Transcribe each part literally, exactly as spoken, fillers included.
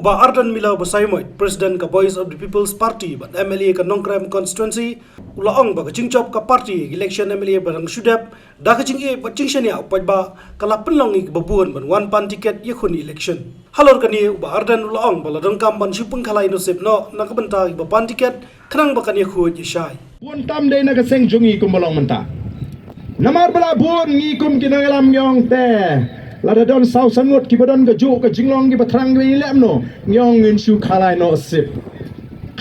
Bah Ardent Miller Basaiawmoit, President ka Voice of the People's Party bad M L A ka Nongkrem Constituency, u la ong ba ka jingjop ka party election M L A ba dang shu dep, da ka jingïeit bad jingshaniah u paidbah, ka la pynlong ïa kiba bun ban wan pan tiket ïakhun election. Halor kane, u Bah Ardent u la ong ba la donkam ban shu pynkhalai nasib noh na ka bynta kiba pan tiket, khnang ba kan ïakhuid ïashai. Bun tam dei na ka seng jong ngi kumba long mynta. Namar ba la bun ngi kum ki nongïalam ngi ong te, lada don saw san ngut kiba don kajuh ka jinglong kiba thrang kiba ïaleh noh, ngi ong ngin shu khalai noh sip.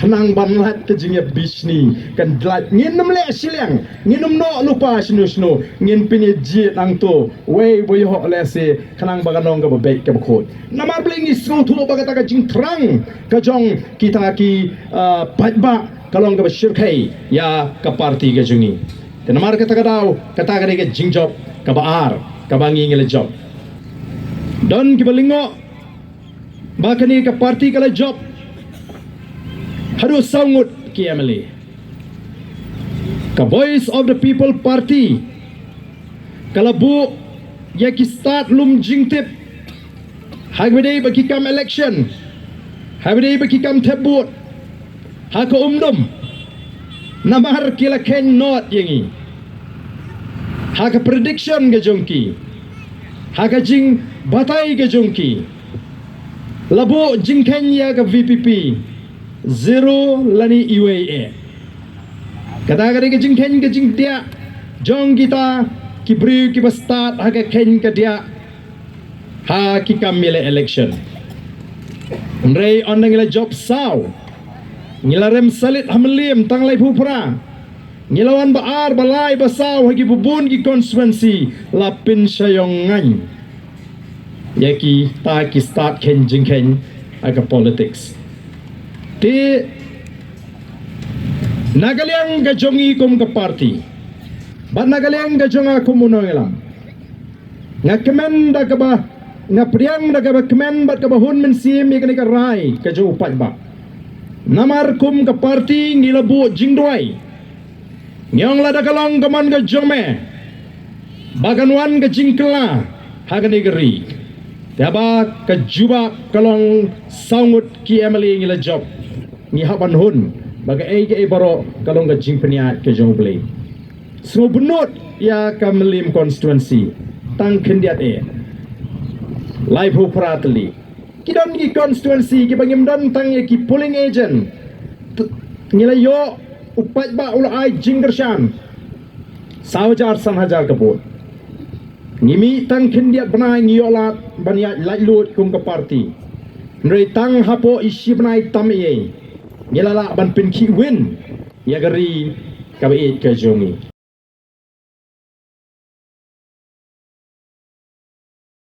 Khnang ban lait ka jingïabishni, kan lait, ngin ym leh shiliang, ngin ym noh lypa shano shano, ngin pynïajied hangto, wei ba ïoh lehse, khnang ba kan long kaba beit kaba khuid. Namar balei? Ngi sngewthuh ba kata ka jingthrang ka jong kita ki, ah, paidbah ka long kaba shyrkhei ïa ka party ka jong ngi. Te namar kata ka daw, kata ka dei ka jingjop kaba ar kaba ngi ngi la jop. Don kiba lyngngoh ba kane ka party ka la jop haduh saw ngut ki M L A. Ka Voice of the People Party ka la buh ïa ki stad lum jingtip ha kaba dei ba ki kam election, ha kaba dei ba ki kam thep vote, ha ka umdum. Namar ki la kheiñ not ïa ngi ha ka prediction ka jong ki, ha ka jingbatai ka jong ki. La buh jingkheiñ ïa ka V P P, zero lane iwei eh. Kata ka dei ka jingkheiñ ka jingdiah jong kita ki briew kiba stad ha ka kheiñ ka diah ha ki kam ïaleh election. Hynrei ynda ngi la jop saw, ngi la rem salit ha Mylliem tang laiphew phra, ngi la wan ba ar ba lai ba saw ha kiba bun ki constituency, la pynshai ïong ngaiñ ïa kita ki stad kheiñ jingkheiñ ha ka politics. Te na ka liang ka jong ngi kum ka party bad na ka liang ka jong nga kum u nongïalam, nga kmen da kaba, nga pdiang da kaba kmen bad kaba hun mynsiem ïa kane ka rai ka jong u paidbah. Namar kum ka party ngi la buh jingduwai, ngi ong lada ka long ka mon ka jong me ba kan wan ka jingkylla ha kane ka ri, te haba ka jubab ka long saw ngut ki M L A ngi la jop, ngi hap ban hun ba kaei kaei baroh ka long ka jingpynïaid ka jong U Blei. Sngewbynnud ïa ka Mylliem constituency, tang khyndiat eh, laiphew phra tylli. Ki don ki constituency kiba ngim don tang ïa ki polling agent. Ngi la ïoh, u paidbah u la ai jingkyrshan saw hajar san hajar ka vote. Ngi mih tang khyndiat bnai, ngi ïoh lad ban ïaid laitluid kum ka party. Hynrei tang hapoh i shi bnai tam ei, ngi la lah ban pynkhih win ïa ka ri kaba ïeit ka jong ngi.